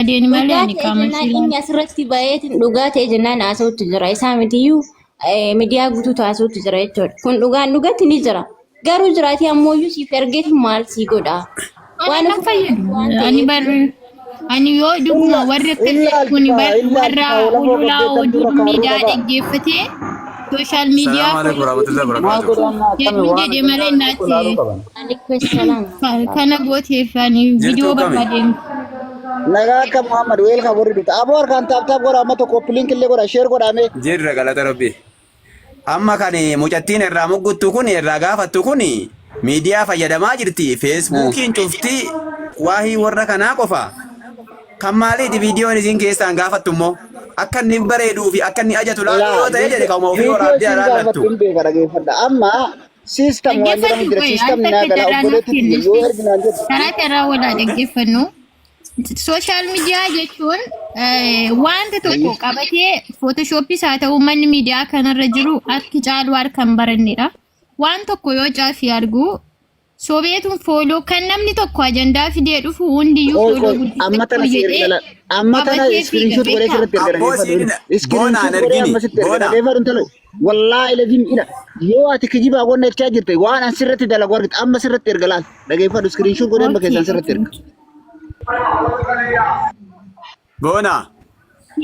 Deeni malee Dhugaa ani ta'e qaama jennaan ishii inni asirratti baheetiin dhugaa ta'e jennaan haasa'utti jira. Isaa mitiyyuu miidiyaa guutuu haasa'utti jira jechuudha. Kun dhugaan dhugatti ni jira. Garuu jiraatee ammooyyuu siif ergeeti maal sii godha? Ani Waan nan ofirraa fayyadu. qabdu waan Ani ta'eef. bar ani yoo dhuguma warri akka kun bar warra ololaa oduu miidiyaa dhaggeeffatee sooshaal miidiyaa Salaamu alaikum warahmatullahi Maal wabarakatuh. godhu amma akkami jedhu waan jedhe malee ajandaa tokko naatti laaluu qaban. Alaikum salaam. kana gooteef ani Jirtuu viidiyoo kami? barbaadeen. Nagaa akka Muhammad weelkaa warri dhufte. Aboo harkaan taap taap godha amma tokko link illee godha share godha mee. Jirra galata rabbi. Amma kan mucattiin irraa mugguttu kun irraa gaafattu kun miidiyaa fayyadamaa jirti. Feesbuukiin cufti waahii warra kanaa qofa. Kan maaliiti viidiyoon isin keessaan gaafattu immoo? Akka inni bareeduu fi akka inni ajatu laaluu Laa yoo ta'e jedhe kanuma ofii viidiyoo waraabdee isin alaallattu. gaafattu hin beeka dhageeffadha. Amma system waan jedhamu Dhaggeeffadhu jira qoy al system naa takka gala carraa nuuf obboleetti kenni. tiyya yoo erginaan jettu. Karaa carraa walaa dhaggeeffannu. Sooshaal miidiyaa jechuun wanta tokko qabatee footoshooppiis haa ta'u manni miidiyaa kanarra jiru harki caalu harka hin barannedha. Waan tokko yoo caafii argu sobeetuun fooloo kan namni tokko ajandaa fidee dhufu hundiyyuu Qoy fooloo qoy amma tana guddifachuu si erga jedhee la amma tana qabatee fiiga iskiriinshoot godhee beekaa. sirratti erga Abboo dhageeffadhu siin boonaan iskiriinshoot godhee ergini amma sitti erga boona. dhageeffadhu intalo wallaahi lazim ila yoo ati kijibaa gonna jechaa jirte waan an sirratti dalagu argite amma sirratti erga laal dhageeffadhu iskiriinshoot godhee amma Okay, keessan sirratti okay. erga. Boona.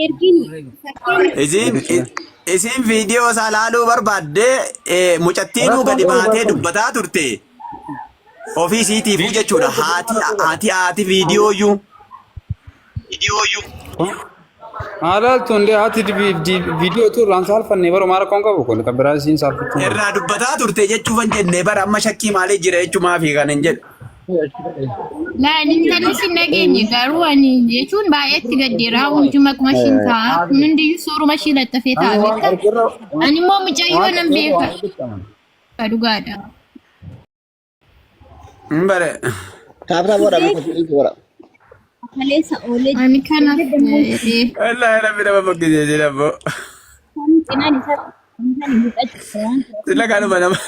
Ergini fakkeenya Isiin isiin viidiyoo isaa laaluu barbaaddee mucattiinuu Rakkoon gadi qabu baatee barbaadu. dubbataa turte. Ofii isiitiifuu jechuudha. Haati haati haati viidiyooyyuu. Maalaaltu hundee haati viidiyoo tu irraan saalfanne baruma rakkoon qabu kun kan biraa isiin saalfachuu malu. Irraa dubbataa turte jechuufan jenne bara amma shakkii maalii jira jechumaafi kan hin jedhu. Laan intalli sin dhageenye garuu ani jechuun baay'eetti gaddeera hunduma akkuma ishiin ta'a kun hundiyyuu suuruma ishii laxxafee ta'a Namni waan beekta argirra ani immoo mucayyoo waan nan ta'eef beeka waan ofitti amana. dhugaadha. Hin bare. Taap taap godha mee kopi link godha. kaleessa oolee Ani kanaaf jedhee Wallaahi rabbi nama fokkisiise abboo. cinaan isaa kan mul'atu waan ta'eef. Sila kanuma nama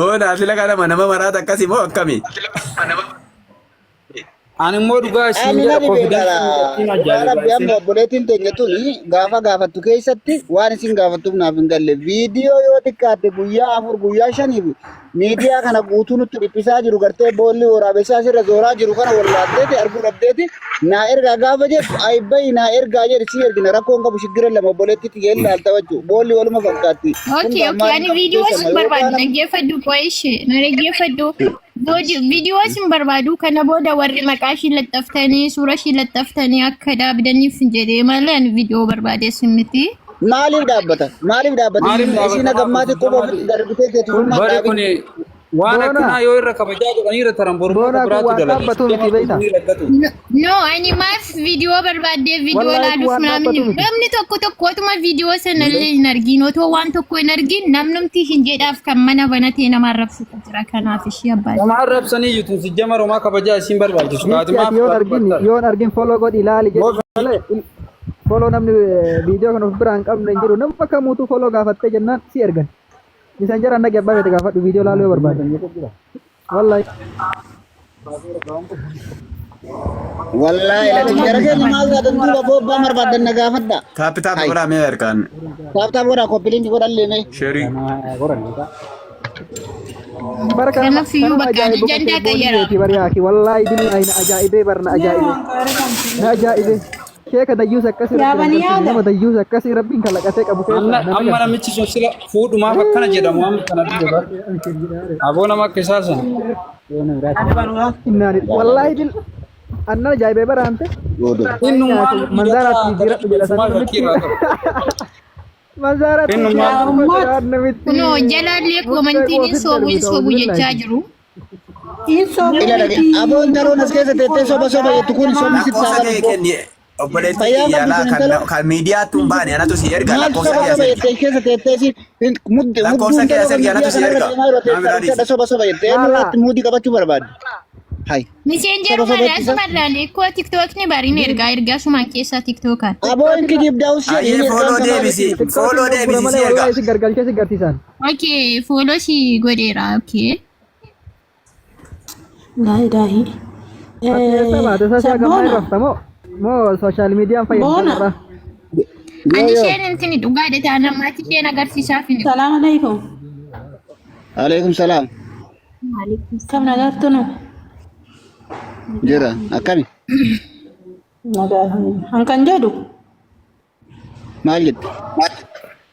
boonaa sila kanuma nama maraata akkasii moo akkami? Ani immoo dhugaa isin Ani jedha na dhibee konfidensiin gara mucattiin dhugaa ajaa'iba rabbi isin. amma obboleettiin teenya tuni gaafa gaafattu keessatti waan isin gaafattuuf naaf hin galle viidiyoo yoo xiqqaatte guyyaa 4 guyyaa 5 fi miidiyaa kana guutuu nutti dhiphisaa jiru gartee boolli waraabessaa sirra zooraa jiru kana wallaalteeti arguu dhabdeeti naa ergaa gaafa jettu ayibbayi naa ergaa jedhi si ergina rakkoon qabu shiggira lama obboleettii tiyya ilaalta jechuu boolli waluma fakkaatti Okay, hunda okay. ammaan Ani viidiyoo keessama sin yoo barbaadu kaan dhaggeeffadhu qo'ishee na dhaggeeffadhu. Viidiyoo sin barbaadu kana booda warri maqaa ishii laxxaftanii suura ishii laxxaftanii akka dhaabdaniif jedhee malee ani viidiyoo barbaadee sin miti. Maaliif dhaabbata? Maaliif dhaabbata? Maaliif Isiin dhaabata? isiin Maaf hagammaatti quba ofitti darbitee teetu Bari dhaabin. kun waan Boona. akkanaa yoo irra kabajaa godhanii irra taran borummoo Boona kun biraatu waan dalaga. dhaabbatu miti beektaa? Ni rakkatu. No, ani maaf viidiyoo barbaaddee viidiyoo Wallaahi kun ilaaluuf waan namni dhaabbatu miti. namni tokko tokko otuma viidiyoo sana illee hin argin otoo waan tokko hin argin namnumti hin jedhaaf kan mana banatee nama arrabsutu jira kanaaf ishii abbaa. Nama arrabsanii jitu si jamarumaa kabajaa isiin barbaachisu. Michi Kaatimaaf ati yoon argin yoon argin follow godhi ilaali jedhi malee follow namni viidiyoo kana of biraa hin qabne hin jiru nama kamuutu follow gaafattee jennaan si ergan. Misanjara dhaqi abbaa feete gaafadhu viidiyoo laaluu yoo barbaadde. Wallahi. Wallaahi latin jara keenya maal taatan duuba boobbaa barbaadan na gaafadha. Taappi taappi Hai. godhaa mee harkaan. Taap taap godhaa koppiliinki godhallee mee. Sheerii. Bara kanama Kanaaf iyyuu kanama bakka ajaa'ibu ajandaa qotee boolli qayyaraa. keeti bariyaaki wallaahi billaahi na ajaa'ibee bar na ajaa'ibee na ajaa'ibee. Sheeka dayyuus akkasii Yaa rabbiin banii hin tolchine aadam. nama dayyuus akkasii rabbiin kalaqatee qabu keessaa Amma nama amma galche. namichi sun sila fuudhumaaf akkana jedhamu amma kana dura. Aboo nama akka isaa sana. Innaani wallaahi bil annan ajaa'ibee baraante Innummaan manzaaraatti jijjiiradhu jedha dhiirota san shakkii irraa qabu. manzaaraatti Innummaan jijjiiradhu jedha namitti Kunoo jalaallee mukkee komantiin hin ofitti soobu hin darbita soobu jechaa billahi. jiru. In sobu Ila dhage miti. aboon taroon as keessa teettee soba soba jettu kun sobni sitti Lakkoofsa saa kee qabu. kenni obboleettii Fayyaa kiyya qabdu laa sun kan intala kan miidiyaatti hin baane anatu si erga maal lakkoofsa soba kee as soba ergi. jettee keessa teettee si mudduu Lakkoofsa kee intaloo as kan ergi anatu miidiyaa si kanarra erga. deemaa yeroo Nama teessaa biraa dhufteedha dhiisi. soba soba jettee eenyu Laalaa irratti muudii qabachuu barbaadde. Hai. Soba Miseenjeru soba marraa ittisa. sumarraan ikkoo tiktookni bariin ergaa ergaa sumaan keessaa tiktookaan. Aboo hin kijibdaa'us jedhi Ayyee hin ergaan fooloo samaa deebisi miti. tiktookiin fooloo dogoggora deebisi si malee erga. wallaahi si gargalchee si garsiisan. Okay, fooloo si godheera. Okay. Laa ilaahi. Ati eessa baate sashaa gammaa Sabboona irra hafta moo? Moo sooshaal miidiyaan fayyadamtan Boona. irraa? Yoo Ani yoo. isheen intini dhugaadha taanaan maatii isheen agarsiisaaf hin Salaam alaikum. Alaikum salaam. Kam nagartu nu? Jira akkami? Nagaa alhamdulillah. An kan jedhu Maal jette?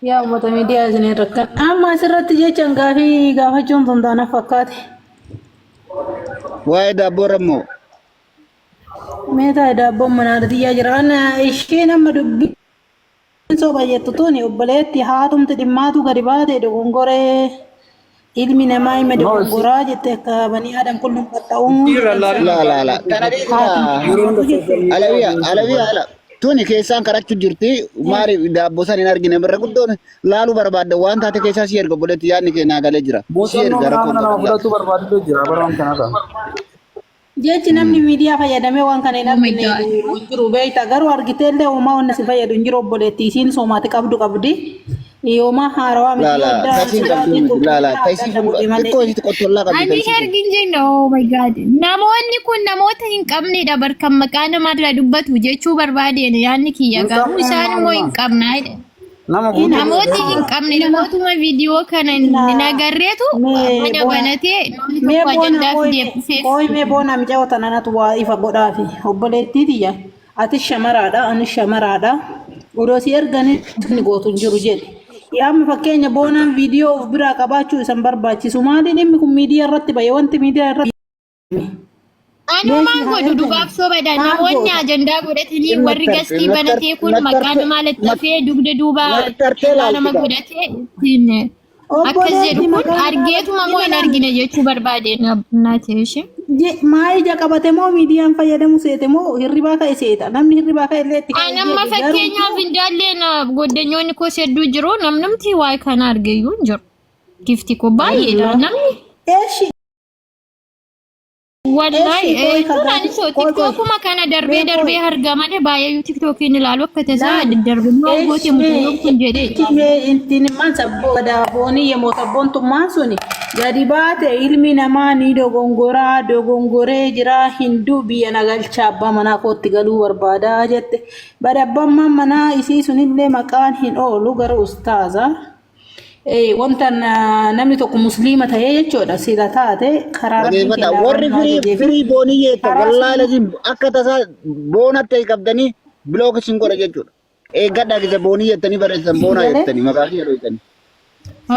yaa uummata miidiyaa isin rakkan. Amma asirratti jechan gaafii gaafachuun tun taanaaf fakkaate. Waa'ee daabboo irra immoo Mee taa'e daabboon manaa tiyyaa jira. Ana isheen amma dubbii soba jettu tuni obboleetti haatumti dhimmaatu gadi baate dogongoree ilmi namaa hima dogongoraa jette akka banii aadam kullum qaxxa'uun Irra laalina laa laa laa. Tana dhiisaa. Yeroo hunda social media Alawiya alawiya ala. Tuni keessaan kadhachuu jirti. Maaliif daabboo san hin argine birra guddoon laaluu barbaadda waan taate keessaa si erga obboleetti yaadni kee naa galee jira. Si Muuxannoo erga rakkoon qaama nama qabu laa. fudhachuu barbaadullee jira bara waan kanarra. Jechi namni miidiyaa fayyadamee waan kana hin Oh my argine God. hin jiru beekta. Garuu argiteellee uumaa wanna si fayyadu hin jiru obboleetti. Isiin soomaati qabdu qabdi. Yoomaa haarawaa Laa miti laa adda tasiin qabdu sodaatiin miti laa laa qulqullina adda tasiin adda godhe malee. xiqqoo isitti qottollaa qabdi Ani tasiin kun. hergin jenna oh my God. Namoonni kun namoota hin qabnedha bar kan maqaa namarraa dubbatu jechuu barbaadeen yaadni kiyya Hin garuu qabne isaan immoo hin maaluma. qabnaa jedhe. Nama guutuu Namooti hin qabne namootuma viidiyoo kana hin agarreetu Mee mana boona banatee namni mee tokko boona ajandaa qoy fidee dhufeef. qoy mee boona mucaa tananatu waa ifa godhaafi obboleettii tiyya ati shamaraadha ani shamaraadha odoo si erganii ni gootu hin jiru jedhe. Amma fakkeenya boonaan viidiyoo of biraa qabaachuu isan barbaachisu maali dhimmi kun miidiyaa irratti bahe wanti miidiyaa irratti Ani Meeshii maan haa godhu ergani. dhugaaf sobadha. Maal Namoonni goota? ajandaa godhatanii warri Maxxarte gastii banatee kun maqaa maxxarte namaa laxxafee dugda duuba maxxartee suuraa nama laalti qaba. godhatee ittiin akkas Obboleetti jedhu kun maqaa namaa argeetuma moo hin laxxafee argine jechuu barbaade naati ishee. Maa ija qabate moo miidiyaan fayyadamu seete moo hirribaa ka'e seeta namni hirribaa ka'e illee itti ka'e Ani amma jedhe garuu fakkeenyaaf indaalleen goddanyoonni koos hedduu jiru namnumti waa'ee kana argeeyyuu hin jiru. Gifti koo baay'eedha namni. Eshi Wallahi eshi qoy duraan kagaati isoo qoy qoy tiktookuma kana darbee mee qoy darbee arga malee baay'eeyyuu tiktookiin ilaalu akka tasaa laal daddarbummaa goote eshi mucayyoon kun jedhee eshi mee intinimmaan sabboo gadaaboonii yemoo sabboontummaan suni gadi baate ilmi namaa ni dogongoraa dogongoree jira hinduu biyya nagalcha abbaa manaa kootti galuu barbaadaa jette bada abbaan manaa isii sunillee maqaan hin oolu garuu ustaaza Wanta namni tokko musliima ta'ee jechuudha sila taate karaa rabbiin Dhageeffadha. kennaa Warri waan nu firii ajajeefi firii boonii jeetta karaa wallaahi sunna lazim akka tasaa boonatti ta'e qabdanii bilook isin godha jechuudha. Eeggadhaa kisa boonii jettanii barreessan boonaa galee jettanii maqaa kiyya dhoytanii.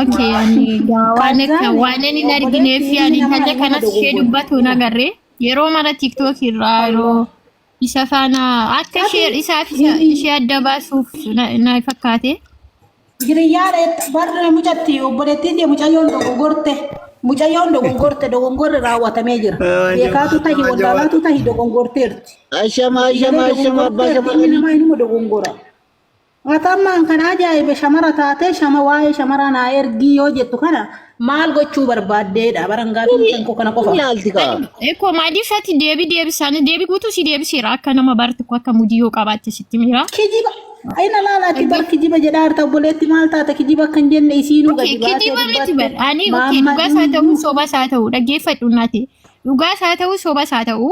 Okay, ani egaa waan akka kazzaan waan ani hin arginee obboleetti fi ilmi ani namaa intala nama kanas ishee dogoggora. dubbatu hin agarre yeroo mara tiktok irraa yeroo isa faana akka ishee isaaf isa ishee adda baasuuf na na fakkaate. Hiriyyaadha barri mucatti obboleettiin tee mucayyoon dogongorte mucayyoon dogongorte dogongorri raawwatamee jira. Beekaatu tahi wallaalaatu tahi dogongorteerti. Ashama ashama Galee ashama abbaa dogongorteerti ilmi shamarranii. namaa inuma dogongora. Atammaan kan ajaa'ibe shamara taatee shama waa'ee shamaraa naa ergii yoo jettu kana maal gochuu barbaaddeedha baran gaafiin kan koo kana qofa. Ilaalti kaa. Eko maaliif ati deebii deebisaan deebii guutuu si deebiseera akka nama bara tokko akka mudii yoo qabaatte sitti miira. Kijiba aina laala ati bar kijiba jedhaa jirta obboleetti maal taate kijiba akkan jenne isiinuu Okay, gadi baatee kijiba miti dubbatte bar ani okay dhugaas haa ta'u sobas haa ta'u dhaggeeffadhu naati dhugaas haa ta'u sobas haa ta'u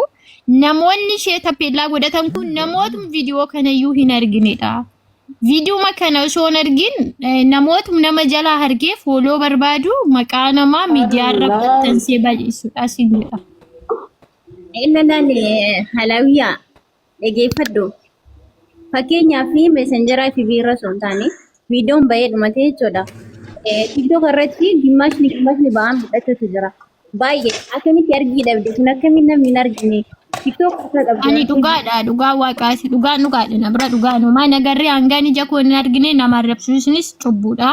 namoonni ishee tappeellaa godhatan kun namootuma viidiyoo kanayyuu hin arginedha. Viidiyuma kana osoo hin argin namootuma nama jalaa argee fooloo barbaadu maqaa namaa miidiyaarra maxxansee bal'isuudha siin jedha. Inna naan halawiyaa dhageeffadhu. Fakkeenyaaf messengeraa fi biirra osoo hin taane viidiyoon bahee dhumate jechuudha. TikTok irratti gimmaashni gimmaashni ba'aan mul'achuutu jira. Baay'ee akkamitti argii dhabde kun akkamiin namni hin argine TikTok akka qabdu Ani argee dhugaadha dhugaa waaqaati dhugaan dhugaadha na bira dhugaan homaa nagarree hangaan ija koo hin argine nama arrabsuunis cubbuudha.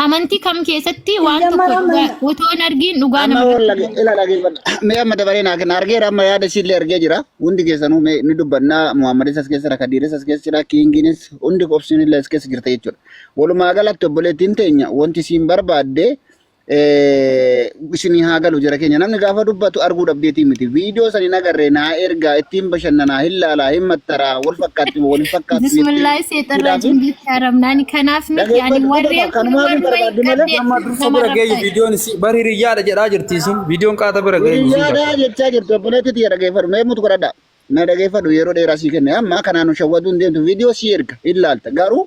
Amantii kam keessatti waan tokko dhugaa otoo hin argiin dhugaa Amma nama wal irratti lage ila dhageeffadha. Mee amma dabaree naa kenna argeera amma yaada isiillee argee jira. Hundi keessanuu mee ni dubbannaa Muhammadis as keessa jira Kadiiris as keessa jira Kiingiinis hundi qobsiinillee as keessa jirta jechuudha. Walumaa galatti obboleettiin teenya wanti isiin barbaadde isinii haa galu jara keenya namni gaafa dubbatu arguu dhabdeetii miti viidiyoo san hin agarre naa ergaa ittiin bashannanaa hin laalaa hin mattaraa wal fakkaatti moo wal hin fakkaattu jettee Bismillah seexan jedhaafi rajiim jetti haramnaani kanaaf miti ani dhageeffadhu warreen kun kanumaaf hin warruma hin barbaaddu malee qabne Amma dursa nama bira geeyyu rabsa. viidiyoon isii bar hiriyyaadha jedhaa jirti isin viidiyoon qaata bira geeyyu isin hiriyyaadhaa jechaa jirtu obboleetti tiyya dhageeffadhu mee mutu godhadha. Na dhageeffadhu yeroo dheeraa sii kenne amma kanaan nu shawwaduu hin deemtu viidiyoo sii erga hin laalta garuu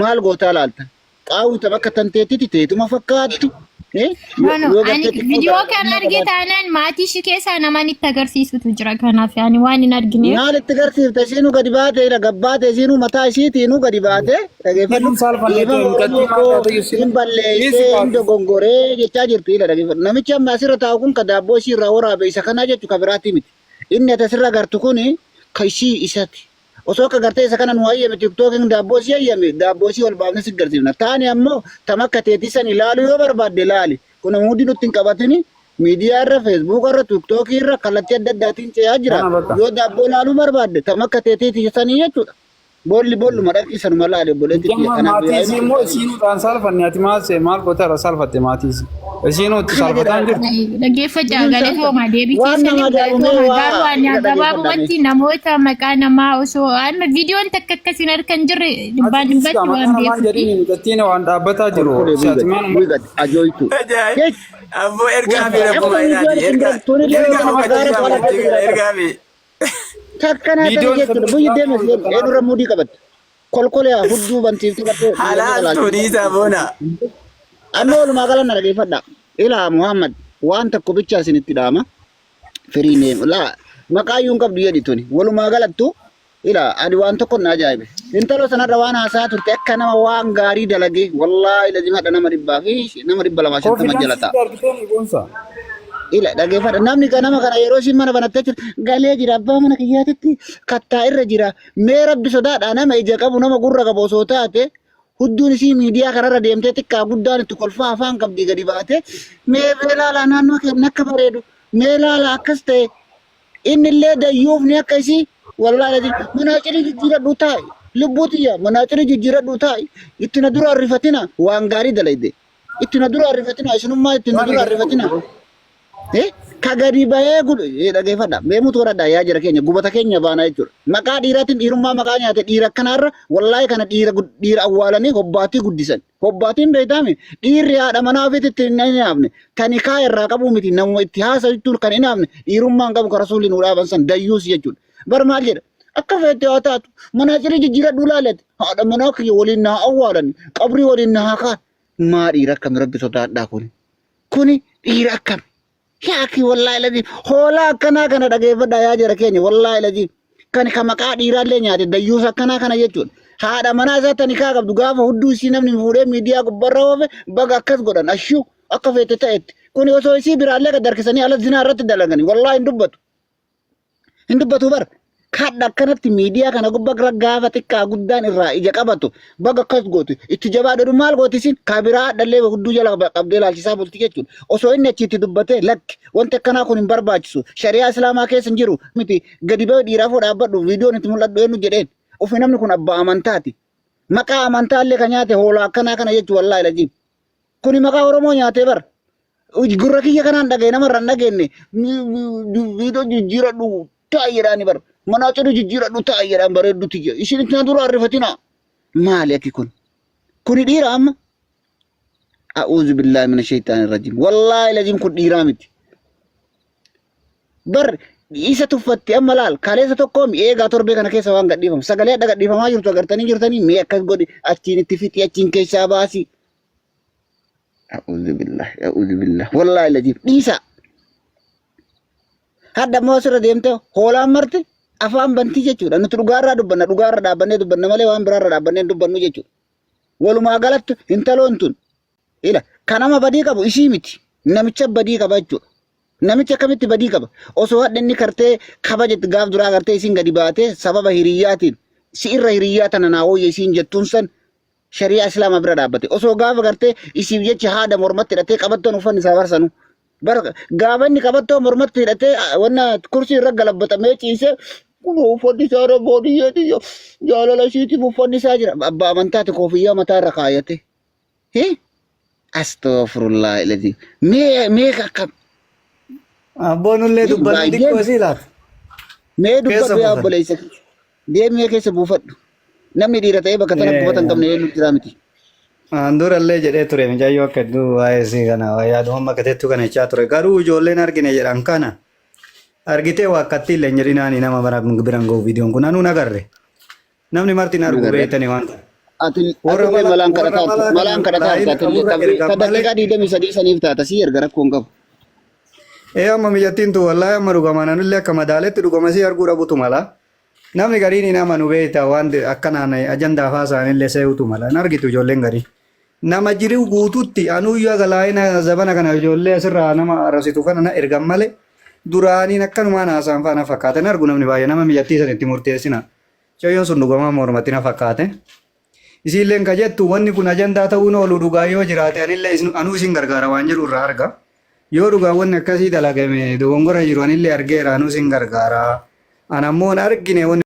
maal gootaa laalta qaawwi tam akka tanteettiti teetuma fakkaatti eh, No, yoo no, yoo ani gartee xiqqoo viidiyoo kan garaagarummaa arge qabaatte taanaan maatii ishii keessaa namaan itti agarsiisutu jira. Kanaaf ani waan hin argineef. maal itti garsiifta isiinuu gadi baateedha gabbaate isiinuu mataa isiitiinuu gadi baate dhageeffadhu Isiin saalfanne dhiifama ta'e Oromoo mucattii maal koo taate isin hin dhiisi balleessee hin baatu. dogongoree jechaa jirti ila dhageeffadhu namichi amma asirra taa'u kun ka daabboo isii irraa waraabe isa kanaa jechu ka biraatti miti Inni ati asirra agartu kuni ka ishii isati. Osoo akka gartee isa kana nu hayyame tiktookiin daabboo si hayyame daabboo isii ol baafne si garsiifna. Taani ammoo tam akka teetii san ilaaluu yoo barbaadde laali. Kun hundi nutti hin qabatini miidiyaa irra feesbuuka irra tiktookii irra kallattii adda addaatiin ce'aa jira. Kana bakka. Yoo daabboo laaluu barbaadde tam akka teetii sanii jechuudha. Boolli boolluma dhaqii sanuma laali obboleetti tiyya. Mucamma Kanaaf maatii yaa'ii isii nutti hin immoo qabatin. isiinuudhaan saalfanne ati maal see maal gootee irra saalfatte maatii isii. Isiinuu itti Kana saalfataan jedha. jirtu. Dhaggeeffadhaa Isiin galatooma saalfatte. deebii Waan keessaniif nama ajaa'ibumee galatooma waa garuu ani ila dhaggeeffadhaa mee. gabaabumatti namoota maqaa namaa osoo amma viidiyoon takka akkasiin harka hin jirre Ati dhibbaan dhiistaa dhibbatti maqaa waan namaa hin beekuufi. jedhini mucattiin waan dhaabbataa jiru. Kolkolee Si ati buigat maal buigat ajooytu. Ajaa'ib. Jechi Abboo ergaa fi amma rakkuma viidiyoon ilaali. isin Ergaa gartuunillee ergaa nama gaara boqochiisaa tola mucattii keessa kana jira bara. ergaa fi. Takkanaa tana Viidiyoon jechuudha. sirrii Buyyi deeme seenu kanaaf eenyurra muudii qabatte. Kolkolee hudduu bantiifti qabattee dhiirota Halaaltuu laalchifte. dhiisaa boona. Amma walumaa gala na dhageeffadha. Ilaa Muhammad waan tokko bichaa isinitti dhaama. Firii neem laa maqaa iyyuu hin qabdu jedhi tuni. Walumaa galattu ilaa ani waan tokko na ajaa'ibe. Intaloo sanarra waan haasaa turte akka nama waan gaarii dalagee wallaahi lazim hadha nama dhibbaa fi nama 250 jala Koofidaansii ta'a. argitee ni boonsa. Ila dhageeffadha. Namni ganama kana yeroo isin mana banattee jirtu galee jira abbaa mana kiyyaatitti kattaa irra jira. Mee rabbi sodaadha nama ija qabu nama gurra qabu osoo taate hudduun isii miidiyaa kanarra deemtee xiqqaa guddaan itti kolfaa afaan qabdii gadi baate mee mee laalaa naannoo keenya akka bareedu mee laalaa akkas ta'e inni illee dayyuufni akka isii wallaahi manaacirii jijjiiradhu taa'i lubbuu tiyya manaacirii jijjiiradhu taa'i itti na dura arrifatina waan gaarii dalayde. Itti na dura arrifatina isinummaa itti na dura arrifatina. Eh, Ka gadi bahee gud dhageeffadha. Mee mutu godhadha yaa jara keenya gubata keenya baanaa jechuudha. Maqaa dhiiraatiin dhiirummaa maqaa nyaate dhiira akkanaarra wallaahi kana dhiira dhiira awwaalanii hobbaatii guddisan. Hobbaatiin beektaami dhiirri haadha manaa ofiitti itti hin hinaafne kan hikaa irraa qabuu miti namuma itti haasa'u kan hinaafne dhiirummaa hin qabu kan rasuulli nuu dhaaban san dayyuus jechuudha. Bar maal jedha? Akka feete haa taatu manaa cirii jijjiiradhuu laalati haadha manaa kiyya waliin naa awwaalan qabrii waliin naa haa kaan. Maa dhiira akkami rabbi sodaadhaa kuni. Kuni dhiira akkami. Yaaki wallaahi lazim hoolaa akkanaa kana dhageeffadhaa yaa jara keenya wallaahi lazim kan ka maqaa dhiiraallee nyaate dayyuusa akkanaa kana jechuudha. Haadha manaa isaa tani kaa qabdu gaafa hudduu isii namni fuudhee miidiyaa gubbarra oofe baga akkas godhan ashuu akka feete ta'etti. Kuni osoo isii biraallee gad harkisanii ala zinaa irratti dalagani wallaahi hin dubbatu. Hin dubbatu bar. Kadha akkanatti miidiyaa kana gubbaa gaafa xiqqaa guddaan irraa ija qabatu baga akkas gootu itti jabaa dhadhu maal gooti isin kabiraa dhallee hudduu jala qabdee laalchisaa bulti jechuudha. Osoo inni achitti dubbatee lakki wanti akkanaa kun hin barbaachisu shari'aa islaamaa keessa hin jiru miti gadi ba'e dhiiraaf dhaabbadhu viidiyoon itti mul'adhu eenyu jedheen ofi namni kun abbaa amantaati. Maqaa amantaallee kan nyaate hoolaa akkanaa kana jechuun wallaahi lajiin. Kuni maqaa Oromoo nyaatee bar. Gurra kiyya kanaan dhagaye namarra hin dhageenye. Viidoo jijjiiradhu taa'i jedhaani bar. Manaa cidhu jijjiiradhu taa'i jedhaan bareeddu tiyya. Isin itti na dura arrifatina. Maali akki kun? Kuni dhiira amma? A'uuzu billaahi mina shaytaani rajiim. Wallaahi laziim kun dhiiraa miti. Bar isa tuffatti amma laal kaleessa tokko eegaa torbee kana keessa waan gadhiifamu. Sagalee adda gadhiifamaa jirtu agartanii jirtanii mee akkas godhi achiin itti fixi achiin keessaa baasi. A'uuzu billahi a'uuzu billahi wallaahi laziim dhiisaa. Hadda immoo asirra deemte hoolaan marti afaan bantii jechuudha. Nuti dhugaarraa dubbanna dhugaarra dhaabbannee dubbanna malee waan biraarra dhaabbannee hin dubbannu jechuudha. Walumaa galatti intaloon tun ila kan nama badii qabu isii miti namicha badii qaba jechuudha. Namichi akkamitti badii qaba? Osoo hadha inni kartee kabajetti gaaf duraa gartee isiin gadi baatee sababa hiriyyaatiin si irra hiriyyaa tana naa wooyya isiin jettuun san shari'aa islaamaa bira dhaabbate. Osoo gaafa gartee isiif jecha haadha mormatti hidhatee qabattoon uffanni isaa barsanu. Bar gaafa inni qabattoo mormatti hidhatee wanna kursii irra galabbatamee ciisee kunoo uffanni isaa irra boodiyyee tiyya jaalala isiitiif uffanni isaa jira. Abbaa amantaati koofiyyaa mataa irra kaayate. Hii? Astaghfirullah ilazim. Mee mee akkam Abboon illee dubbannu baay'een xiqqoo isii laata. mee Keessa dubbadhu yaa buufan. obboleessa kiyya. Deemee keessa buufadhu. Namni dhiira ta'ee bakka tana qubata hin qabne eenyu jira miti. Durallee jedhee ture mucayyoo akka hedduu waa'ee isii kana yaaduma amma gateettu kana jechaa ture. Garuu ijoolleen argine jedhan kana Argitee waakkattii illee hin jedhinaani nama bara biran ga'u viidiyoon kun anuu nagarre. Namni marti hin argu Nagarre. beektani waan ta'eef. Ati Warra atillee mala malaan warra kadhataa malaa malaan kana kadhataa laayina arta atillee qaburra ergan ta malee daqiiqaa 23 saniif taata sii erga rakkoo hin qabu. Ee amma biyyattiin tun wallaahi amma dhugamaan anillee akka madaaletti dhugama sii arguu dhabutu mala. Namni gariin hin amanu beekta waan akkanaan ajandaa faa isaanillee se'utu mala. Hin argitu ijoolleen garii. Nama jiruu guututti anuyyuu aga laayina zabana kana ijoollee asirraa nama arrabsitu kana na ergan malee duraaniin akkanumaan haasa'an faa na fakkaata. Hin argu namni baay'ee nama biyyattii san itti murteessina. Mucayyoon sun dhugamaa mormatti na fakkaate. Isiilleen ka jettu wanni kun ajandaa ta'uun oolu dhugaa yoo jiraate anillee anuu isin gargaara waan jedhu irraa arga. Yoo dhugaa wanni akkasii dalagame dogongora jiru anillee argeera anuu isin gargaara. An ammoo hin argine wanni